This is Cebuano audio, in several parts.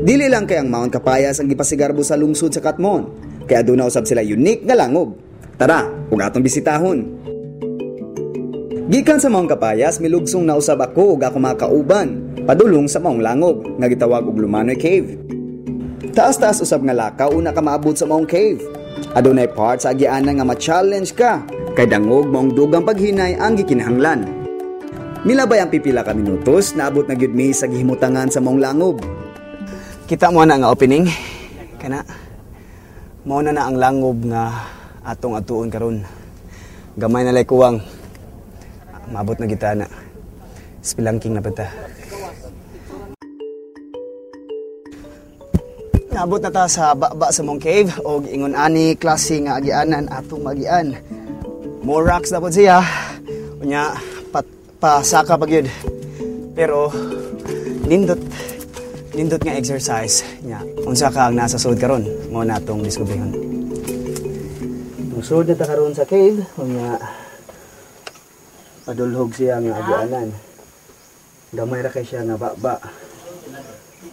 Dili lang kay ang Mount Kapayas ang gipasigarbo sa lungsod sa Catmon, kaya aduna usab sila unique nga langob. Tara, ug atong bisitahon. Gikan sa Mount Kapayas, milugsong nausab ako ug ako mga kauban padulong sa maong langob nga gitawag og Lumanoy Cave. Taas-taas usab nga lakaw una ka maabot sa maong cave. Adunay part sa agianan nga ma-challenge ka kay dangog maong dugang paghinay ang gikinahanglan. Milabay ang pipila ka minutos, naabot na gyud mi sa gihimutangan sa maong langob. Kita mo na nga opening kana. Mao na na ang langob nga atong atuon karon. Gamay na lay kuwang. Maabot na kita na. Spelunking na pa ta. Naabot na ta sa baba sa mong cave og ingon ani klase nga agianan atong magian. More rocks na pod siya. Unya pasaka pa gyud. Pero nindot nindot nga exercise nya. Unsa ka ang nasa sulod karon? Mao na atong diskubrihon. Musud na ta karon sa cave unya padulhog siya nga agianan. Gamay ra kay siya nga baba.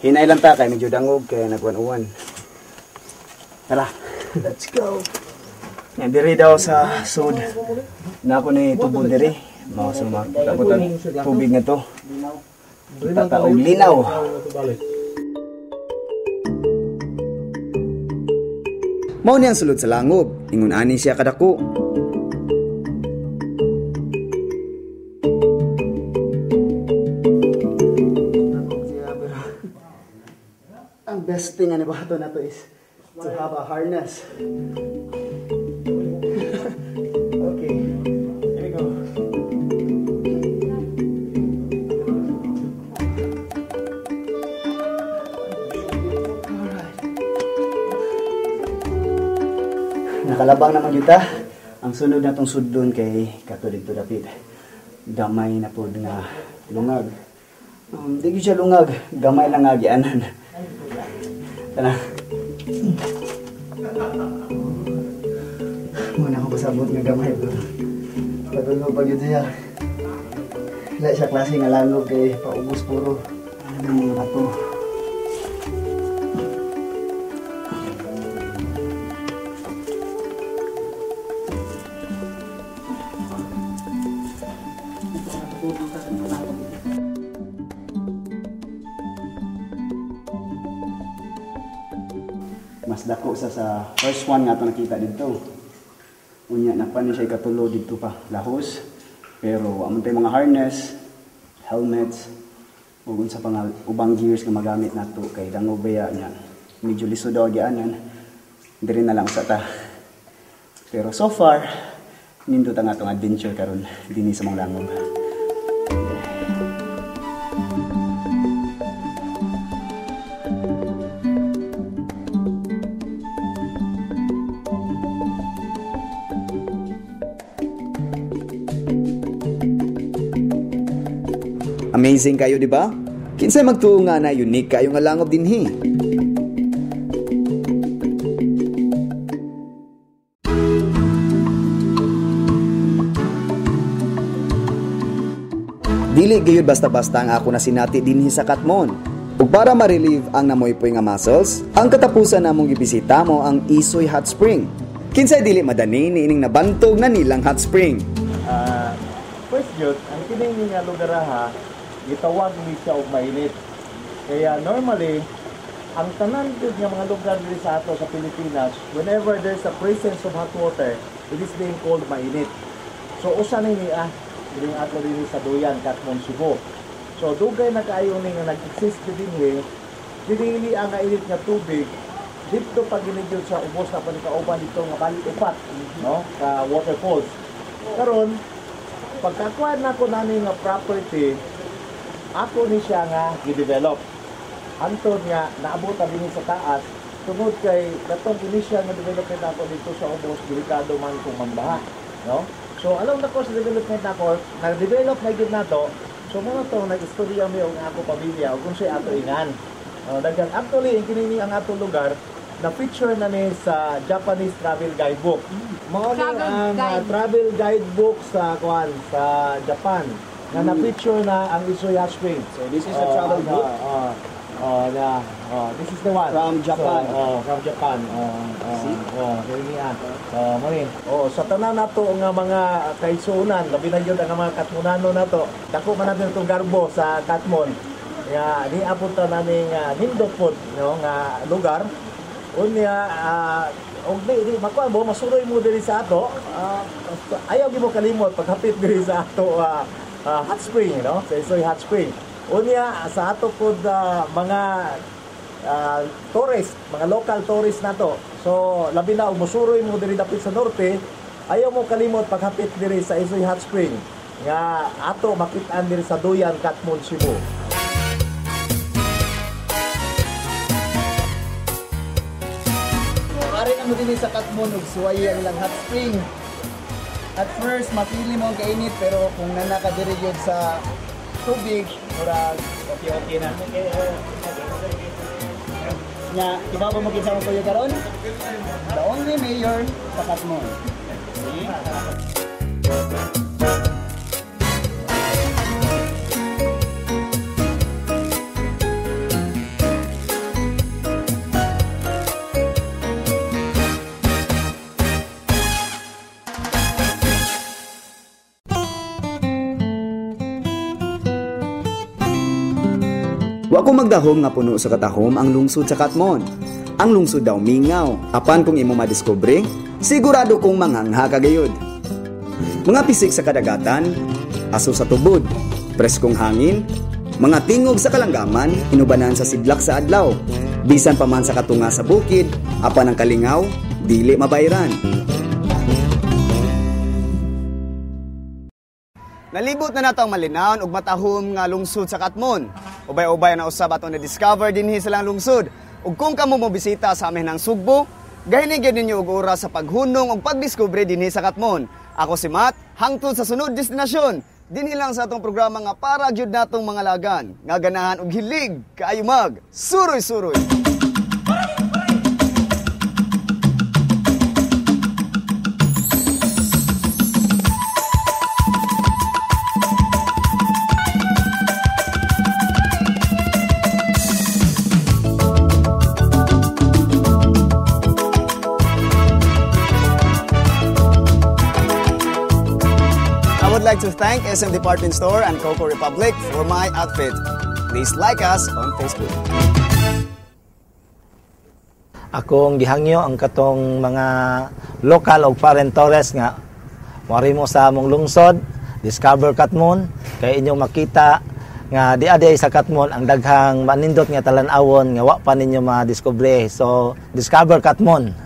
Hinay lang ta kay medyo dangog kay nagwan-uwan. Tara, let's go. Yan diri daw sa sud. Na ako ni tubod diri. Mao sa mga tubig nga to. Kita ta og linaw. Mao ni ang sulod sa langob. Ingon ani siya kadako. Ang best thing ani bato na to is to have a harness. Okay, here we go. Alright. Nakalabang naman kita. Ang sunod na tong sudlon kay kato didto dapit. Gamay na pod nga lungag. Di gyud siya lungag, gamay lang nga agianan. Tara. Muna ako pasabot nga gamay bro. Padulog pa gyud siya. Wala siya klase nga langob kay paubos puro. Ano ang mga bato? Mas dako sa first one nga ato nakita dito. Unya napa ni siya ikatulo dito pa lahos. Pero amon tay mga harness, helmets ug unsa pa nga ubang gears nga magamit nato kay dangog baya nya. Medyo lisod daw agianan. Diri na lang sa ta. Pero so far nindot ang atong adventure karon dinhi sa maong langob. Amazing kayo, di ba? Kinsay magtuo nga na unique kayo nga langob dinhi. Dili gayud basta-basta ang ako na sinati dinhi sa Catmon. Ug para ma-relieve ang namoypoy nga muscles, ang katapusan namong gibisita mo ang Isoy Hot Spring. Kinsay dili madani niining nabantog na nilang hot spring. First jud, ang kini nga lugar ha, gitawag ni siya og mainit. Kaya normally, ang tanan jud nga mga lugar diri sa ato sa Pilipinas, whenever there's a presence of hot water, it is being called mainit. So usa ni niya diri ato dinhi sa Duyan, Catmon, Cebu. So dugay na kaayo ni nga nag-exist dinhi, dili ang mainit nga tubig didto pag ginigil sa ubos na panikauban dito nga bali upat, no, ka waterfalls. Karon pagka-acquire na ko nani nga property, ako ni siya nga gi-develop. Antod nga naabot na dinhi sa taas tungod kay katong initial nga development ako dito sa ubos, delikado man kung mambaha, no? So along the course development nako, nag-develop na gyud nato. So mo to nag-istorya mi og ako pamilya og unsay ato ingan. Daghan actually kini ang ato lugar na feature na ni sa Japanese travel guidebook. Mao ni ang travel guidebook sa kuan sa Japan nga na-feature na ang Isoy Hot Spring. So this is a travel book. Oh, yeah. Oh, this is the one. From Japan. So, oh, from Japan. Oh, See? Oh, kini niya. Oh, mao ni. Oh, sa tanan nato nga mga kaigsuonan, labi na gyud ang mga Katmonano nato. Dako man natin itong garbo sa Katmon. Nga niabot ta naning nindot pod, no, nga lugar. Unya og di makuha mo, masuroy mo diri sa ato. Ayaw gyud mo kalimot paghapit diri sa ato hot spring, no? Sa Isoy Hot Spring. Unya sa ato pod mga tourist, mga local tourist nato. So labi na og mosuroy mo diri dapit sa norte, ayaw mo kalimot paghapit diri sa Isoy Hot Spring nga ato makit-an diri sa Duyan, Katmon, Cebu. Ari na mo dinhi sa Katmon ug suwayi ang ilang hot spring. At first, mapili mo ang kainit, pero kung nana ka diri gyud sa tubig, murag okay-okay na. Nya, iba ba mo kinsa mo kuya karon? The only mayor sa Katmon. See? Wa ko magdahom nga puno sa katahom ang lungsod sa Katmon. Ang lungsod daw mingaw, apan kung imo madiskubre, sigurado kong manghangha ka gayud. Mga pisik sa kadagatan, aso sa tubod, preskong hangin, mga tingog sa kalanggaman, inubanan sa sidlak sa adlaw. Bisan pa man sa katunga sa bukid, apan ang kalingaw, dili mabayran. Nalibot na nato ang malinawon ug matahom nga lungsod sa Katmon. Ubay-ubay na usab atong na-discover dinhi sa lang lungsod. Ug kung kamo mobisita sa amin ng Sugbo, gahini gyud ninyo og oras sa paghunong ug pagdiskubre dinhi sa Katmon. Ako si Matt, hangtod sa sunod destinasyon. Dinhi lang sa atong programa nga para gyud natong mga lagan, nga ganahan og hilig kaayo mag suroy-suroy. I would like to thank SM Department Store and Coco Republic for my outfit. Please like us on Facebook. Akong gihangyo ang katong mga local o foreign tourists nga moari mo sa among lungsod, discover Katmon, kay inyong makita nga di aday sa Katmon ang daghang manindot nga talan-awon nga wa pa ninyo madiskubre. So, discover Katmon.